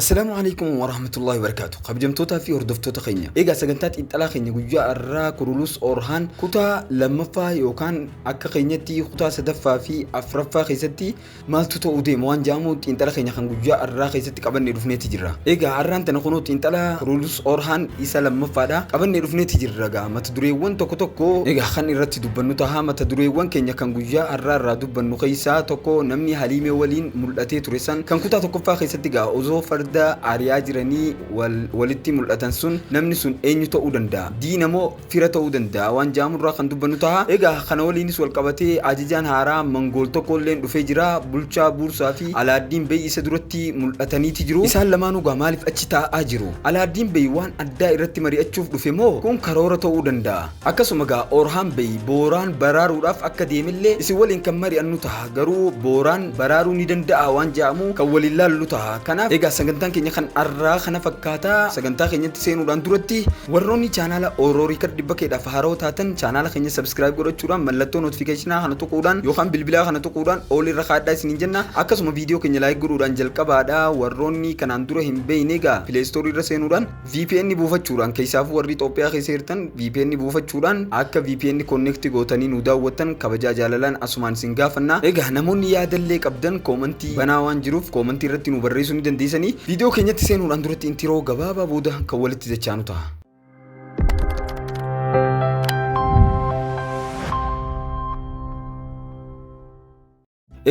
Assalaamu alaikum warahmatullahi wabarakatuh. Kabajamtootaa fi hordoftoota keenya. Egaa sagantaa xiinxalaa keenya guyyaa har'aa Kurulus Orhaan kutaa lammaffaa yookaan akka keenyatti kutaa sadaffaa fi afraffaa keessatti maaltu ta'uu deema waan jedhamu xiinxala keenya kan guyyaa har'aa keessatti qabannee dhufneeti jirra. Egaa har'aan tana kunoo xiinxala Kurulus Orhaan isa lammaffaadha qabannee dhufneeti jirra egaa mata dureewwan tokko tokko egaa kan irratti dubbannu taha. Mata dureewwan keenya kan guyyaa har'aa irraa dubbannu keessaa tokko namni Haliimee waliin mul'atee ture san kan kutaa tokkoffaa keessatti egaa osoo farda ari'aa jiranii wal walitti mul'atan sun namni sun eenyu ta'uu danda'a? Diina moo fira ta'uu danda'a? Waan jedhamu irraa kan dubbannu taha. Egaa kana waliinis wal qabatee ajajaan haaraa Mangool tokko illeen dhufee jira. Bulchaa Buursaa fi Alaaddiin Bey isa duratti mul'ataniiti jiru. Isaan lamaanuu egaa maaliif achi taa'aa jiru? Alaaddiin Bey waan addaa irratti mari'achuuf dhufe moo kun karoora ta'uu danda'a? Akkasuma egaa Orhaan Bey Booraan baraaruudhaaf akka deemellee isin waliin kan mari'annu taha. Garuu Booraan baraaruu ni danda'a waan jedhamu kan waliin laallu taha. Kanaaf egaa sagantaan keenya kan arraa kana fakkaata. Sagantaa keenyatti seenuudhaan duratti warroonni chaanaala Oro Record dhibba keedhaaf haarawa taatan chaanaala keenya subscribe godhachuudhaan mallattoo notificationaa kana tuquudhaan yookaan bilbilaa kana tuquudhaan all irra kaadhaa isiniin jenna. Akkasuma viidiyoo keenya like godhuudhaan jalqabaadha. Warroonni kanaan dura hin beekne egaa Play Store irra seenuudhaan VPN buufachuudhaan keessaafuu warri Itoophiyaa keessa jirtan VPN buufachuudhaan akka VPN connect gootanii nu daawwattan kabajaa jaalalaan asumaan isin gaafanna. Egaa namoonni yaadallee qabdan koomantii banaa waan jiruuf koomantii irratti nu barreessuu ni dandeessanii. Viidiyoo keenyatti seenuudhaan duratti intiroo gabaabaa booda kan walitti dachaanu ta'a.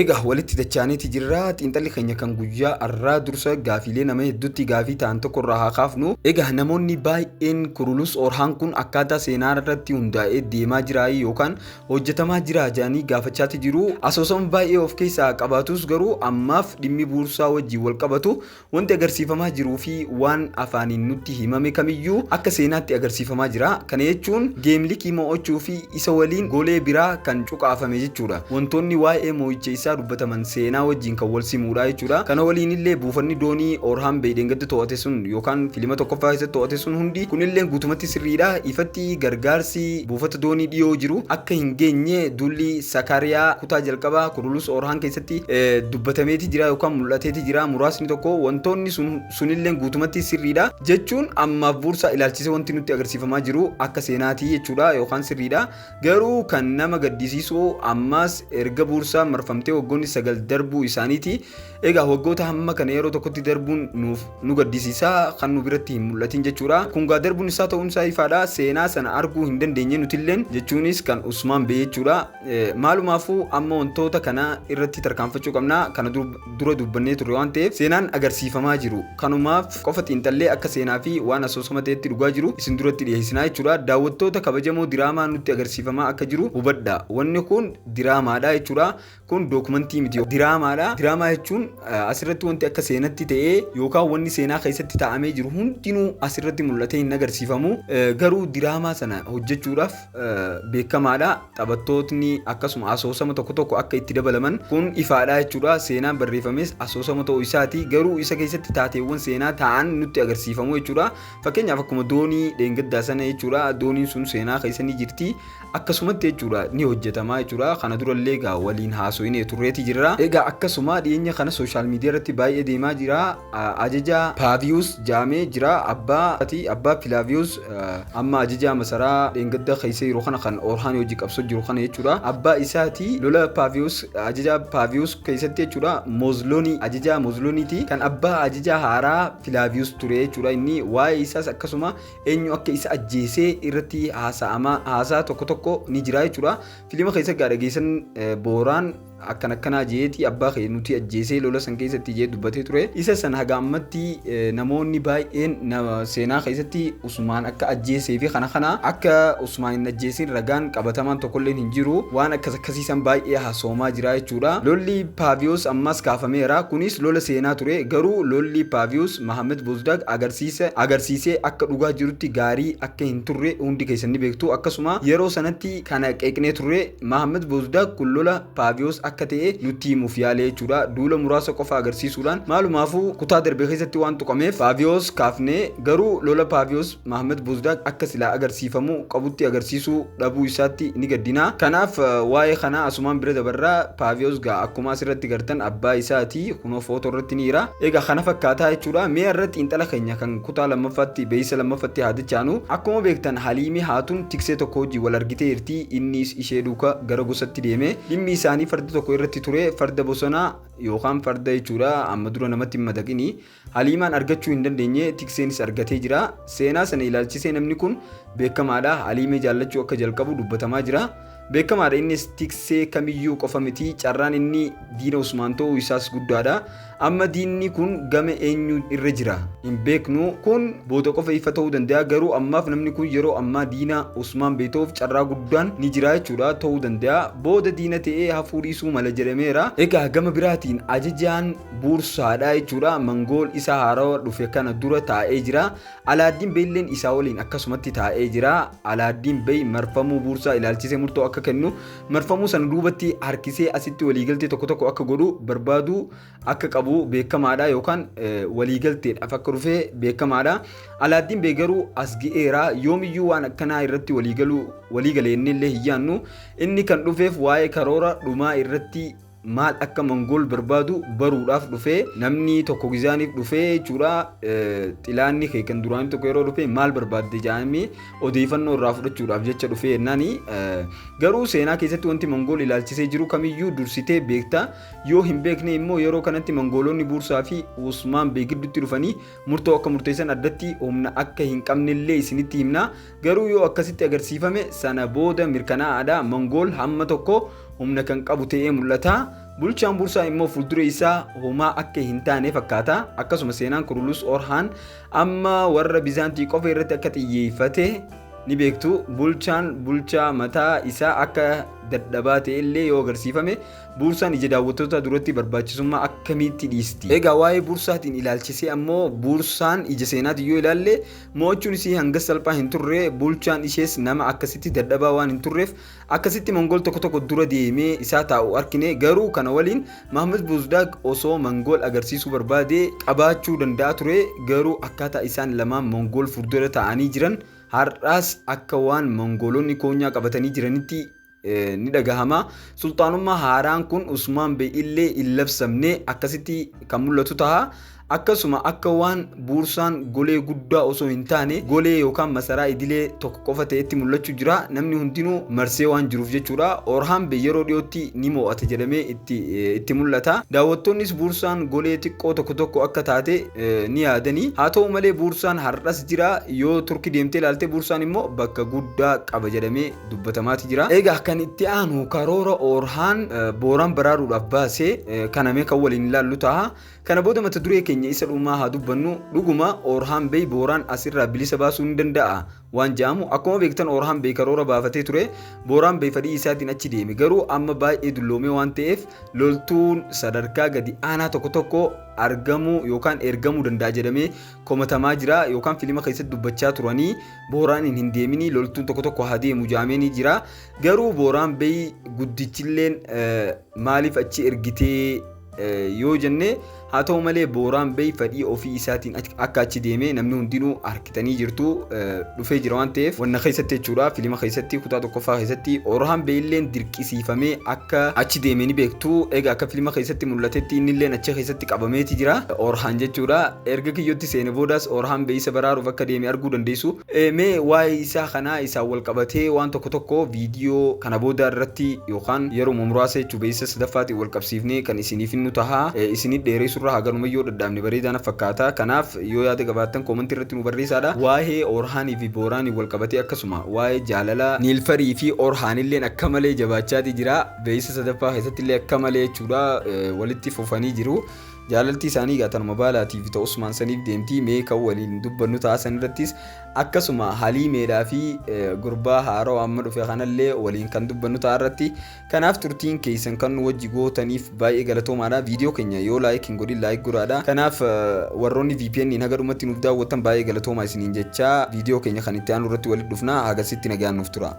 Egaa walitti dachaaneeti jirra. Xiinxalli keenya kan guyyaa har'aa dursa gaafiilee nama hedduutti gaafii ta'an tokko irraa haa kaafnu. Egaa namoonni baay'een Kurulus Orhaan kun akkaataa seenaa irratti hundaa'ee deemaa jiraa yookaan hojjetamaa jira jedhanii gaafachaati jiru. Asoosama baay'ee of keessaa qabaatus garuu ammaaf dhimmi buursaa wajjin wal qabatu Wanti agarsiifamaa jiruu fi waan afaaniin nutti himame kamiyyuu akka seenaatti agarsiifamaa jira. Kana jechuun Geemlikii mo'achuu fi isa waliin golee biraa kan cuqaafame jechuudha. Wantoonni waa'ee mo'icha isaa dubbataman seenaa wajjin kan wal simuudha jechuudha. Kana waliinillee buufanni doonii Orhaan Bey dheengadda to'ate sun yookaan filima tokkoffaa keessatti to'ate sun hundi kunillee guutumatti sirriidha. Ifatti gargaarsi buufata doonii dhiyoo jiru akka hin geenye duulli Sakaariyaa kutaa jalqabaa Kurulus Orhaan keessatti dubbatameeti jira yookaan mul'ateeti jira. Muraasni tokko wantoonni sun sunilleen guutumatti sirriidha jechuun ammaaf buursaa ilaalchisee wanti nutti agarsiifamaa jiru akka seenaatii jechuudha yookaan sirriidha. Garuu kan nama gaddisiisu ammaas erga buursaa marfamtee waggoonni 9 darbuu isaaniiti. Egaa waggoota hamma kana yeroo tokkotti darbuun nuuf nu gaddisiisa kan nu biratti hin mul'atin jechuudha. Kun gaa darbuun isaa ta'uun isaa ifaadha. Seenaa sana arguu hin dandeenye nutilleen jechuunis kan Usmaan Bey jechuudha. Maalumaafuu amma wantoota kana irratti tarkaanfachuu qabna. Kana dura dubbannee turre waan ta'eef seenaan agarsiifamaa jiru kanumaaf qofa xiinxallee akka seenaa fi waan asoosama ta'etti dhugaa jiru isin duratti dhiyeessinaa jechuudha. Daawwattoota kabajamoo diraamaa nutti agarsiifamaa akka jiru hubadha. Wanni kun diraamaadha jechuudha. Kun dookumantii miti diraamaadha. Diraamaa jechuun asirratti wanti akka seenatti ta'ee yookaan wanni seenaa keessatti taa'amee jiru hundinuu asirratti mul'atee hin agarsiifamu. Garuu diraamaa sana hojjechuudhaaf beekamaadha. Taphattootni akkasuma asoosama tokko tokko akka itti dabalaman kun ifaadha jechuudha. Seenaan barreeffames asoosama ta'uu isaati. Garuu isa keessatti taateewwan seenaa ta'an nutti agarsiifamu jechuudha. Fakkeenyaaf akkuma doonii dheengaddaa sana jechuudha. Dooniin sun seenaa keessa ni jirti. Akkasumatti jechuudha ni hojjetama jechuudha. Kana durallee egaa waliin haasoyinee turreeti jirra. Egaa akkasuma dhiyeenya kana sooshaal miidiyaa irratti baay'ee deemaa jira. Ajaja Paaviyuus jaamee jira. Abbaa abbaa Filaaviyuus Amma ajajaa masaraa dheengadda keessa jiru kana kan Orhaan hojii qabsoo jiru kana jechuudha. Abbaa isaati lola Paaviyus ajajaa Paaviyus keessatti jechuudha. Moozloonii ajajaa Moozlooniiti kan abbaa ajajaa haaraa Filaaviyus ture jechuudha. Inni waa'ee isaas akkasuma eenyu akka isa ajjeesee irratti haasa'ama haasaa tokko tokko ni jira jechuudha. Filima keessa gaa dhageessan Booraan akkan akkanaa jeeti abbaa kee nuti ajjeesee lola san keessatti jee dubbatee ture. Isa san haga ammatti namoonni baay'een seenaa keessatti Usmaan akka ajjeesee fi kana kana akka Usmaan hin ajjeesin ragaan qabatamaan tokkolleen hin jiru. Waan akkas akkasii san baay'ee haasoomaa jira jechuudha. Lolli Paaviyos ammas kaafameera. Kunis lola seenaa ture. Garuu lolli Paaviyos Mahammed Bozdag agarsiisa agarsiisee akka dhugaa jirutti gaarii akka hin turre hundi keessan ni beektu. Akkasuma yeroo sanatti kana qeeqnee turre. Mahammed Bozdag kun lola Paaviyoos akka ta'e nutti himuuf yaale jechuudha. Duula muraasa qofa agarsiisuudhaan maalumaafuu kutaa darbe keessatti waan tuqameef Paaviyoos kaafnee, garuu lola Paaviyoos Mahammad Buzdaaq akka silaa agarsiifamuu qabutti agarsiisuu dhabuu isaatti ni gaddina. Kanaaf waa'ee kanaa asumaan bira dabarraa. Paaviyoos gaa akkuma asirratti gartan abbaa isaati, kunoo footoo irratti ni jira. Egaa kana fakkaataa jechuudha. Mee irra xiinxala keenya kan kutaa lammaffaatti, beeksisa lammaffaatti haa dachaanu. Akkuma beektan Haliimi Haatuun tiksee tokko hojii wal argitee jirti. Innis ishee duuka gara gosatti deeme. Dhimmi isaanii farda tokko irratti ture, farda bosonaa yookaan farda jechuudha amma dura namatti hin madaqini. Haliimaan argachuu hin dandeenye, tikseenis argatee jira. Seenaa sana ilaalchisee namni kun beekamaadha. Haliimee jaallachuu akka jalqabu dubbatamaa jira. Beekamaadha, innis tiksee kamiyyuu qofa miti, carraan inni diina Usmaan ta'uu isaas guddaadha. Amma diinni kun gama eenyu irra jira hin beeknu, kun booda qofa ifa ta'uu danda'a. Garuu ammaaf namni kun yeroo ammaa diina Usmaan Bey ta'uuf carraa guddaan ni jira jechuudha, ta'uu danda'a. Booda diina ta'ee hafuu dhiisuu mala jedhameera. Egaa gama biraatiin ajajaan Buursaadha jechuudha. Mangool isa haarawaa dhufe kana dura taa'ee jira. Alaaddiin Beelleen isaa waliin akkasumatti taa'ee jira. Alaaddiin Bey marfamuu Buursaa ilaalchisee murtoo akka kennu, marfamuu sana duubatti harkisee asitti waliigaltee tokko tokko akka godhu barbaadu akka qabu beekamaadha, yookaan waliigalteedhaaf akka dhufe beekamaadha. Alaaddiin Bey garuu as ga'eera. Yoomiyyuu waan akkanaa irratti waliigaluu waliigale inni illee hin yaannu. Inni kan dhufeef waa'ee karoora dhumaa irratti maal akka Mangool barbaadu baruudhaaf dhufee. Namni tokko gizaaniif dhufee jechuudha, xilaanni kee kan duraanii tokko yeroo dhufe maal barbaadde jedhamee odeeffannoo irraa fudhachuudhaaf jecha dhufee jennaani. Garuu seenaa keessatti wanti Mangool ilaalchisee jiru kamiyyuu dursitee beekta. Yoo hin beekne immoo yeroo kanatti Mangoolonni Buursaa fi Usmaan Bey gidduutti dhufanii murtoo akka murteessan addatti humna akka hin qabnellee isinitti himna. Garuu yoo akkasitti agarsiifame sana booda mirkanaa'aadha, Mangool hamma tokko humna kan qabu ta'ee mul'ata. Bulchaan Buursaa immoo fuuldura isaa homaa akka hin taane fakkaata. Akkasuma seenaan Kurulus Orhaan amma warra Bizaantii qofa irratti akka xiyyeeffate ni beektu. Bulchaan bulchaa mataa isaa akka dadhabaa ta'e illee yoo agarsiifame, Buursaan ija daawwattoota duratti barbaachisummaa akkamiitti dhiisti? Egaa waa'ee Buursaatiin ilaalchisee ammoo Buursaan ija seenaatiin yoo ilaalle mo'achuun isii hanga salphaa hin turre. Bulchaan ishees nama akkasitti dadhabaa waan hin turreef akkasitti Mongool tokko tokko dura deemee isaa taa'u argine. Garuu kana waliin Mahmud Buzdaaq osoo Mongool agarsiisuu barbaade qabaachuu danda'a ture. Garuu akkaataa isaan lamaan Mongool fuuldura taa'anii jiran har'aas akka waan Mongoolonni koonyaa qabatanii jiranitti ni dhagahama. Sultaanummaa haaraan kun Usmaan Bey illee hin labsamne akkasitti kan mul'atu ta'a. Akkasuma akka waan Buursaan golee guddaa osoo hin taane golee yookaan masaraa idilee tokko qofa ta'etti mul'achuu jira. Namni hundinuu marsee waan jiruuf jechuudha. Orhaan Bey yeroo dhiyootti ni mo'ata jedhamee itti mul'ata. Daawwattoonnis Buursaan golee xiqqoo tokko tokko akka taate ni yaadanii. Haa ta'u malee Buursaan har'as jira. Yoo Turkii deemtee ilaalte Buursaan immoo bakka guddaa qaba jedhamee dubbatamaati jira. Egaa kan itti aanu karoora Orhaan Booraan baraaruudhaaf baase kanamee kan waliin ilaallu ta'a. Kana booda mata duree keenya isa dhumaa haa dubbannu. Dhuguma Orhaan Bey Booraan asirraa bilisa baasuu ni danda'a waan jedhamu. Akkuma beektan Orhaan Bey karoora baafatee ture. Booraan Bey fedhii isaatiin achi deeme. Garuu amma baay'ee dulloomee waan ta'eef loltuun sadarkaa gadi aanaa tokko tokko argamuu yookaan ergamuu danda'a jedhamee komatamaa jira, yookaan filima keessatti dubbachaa turanii Booraan hin deemini, loltuun tokko tokko haa deemu jedhamee ni jira. Garuu Booraan Bey guddichilleen maaliif achi ergitee yoo jenne, haa ta'u malee Booraan Bey fedhii ofii isaatiin akka achi deeme namni hundinuu harkitanii jirtu, dhufee jira waan ta'eef wanna keessatti jechuudha. Filima keessatti kutaa tokkoffaa keessatti Orhaan Bey illeen dirqisiifamee akka achi deeme ni beektu. Egaa akka filima keessatti mul'atetti inni illeen achi keessatti qabameeti jira Orhaan jechuudha. Erga kiyyootti seene boodas Orhaan Bey isa baraaruuf akka deeme arguu dandeessu. Mee waa'ee isaa kanaa isaan wal qabatee waan tokko tokko viidiyoo kana booda irratti yookaan yeroo muraasa jechuu beeksisa sadaffaatiin wal qabsiifnee kan isiniif nu taha. Isinit dheeressurra haganumayyoo dhadhaabne bareedaa na fakkaata. Kanaaf yoo yaada qabaattan koomantii irratti nu barreessaadha. Waa'ee Orhaanii fi Booraanii wal qabatee, akkasuma waa'ee jaalala Niilfarii fi Orhaanilleen akka malee jabaachaati jira. Beeksisa sadaffaa keessatti illee akka malee jechuudha walitti fufanii jiru. Jaalalti isaanii egaa tanuma baalaatii fi ta'us saniif deemti. Mee kan waliin dubbannu ta'a san irrattis, akkasuma Haliimeedhaa fi gurbaa haaroo amma dhufe kanallee waliin kan dubbannu ta'a irratti. Kanaaf turtiin keessan kan nu wajji gootaniif baay'ee galatoomaadha. Viidiyoo keenya yoo like hin godhin like godhaadha. Kanaaf warroonni VPN haga dhumatti nuuf daawwattan baay'ee galatoomaa isiniin jecha, viidiyoo keenya kan itti aanu irratti walitti dhufna. Hagasitti nagaan nuuf tura.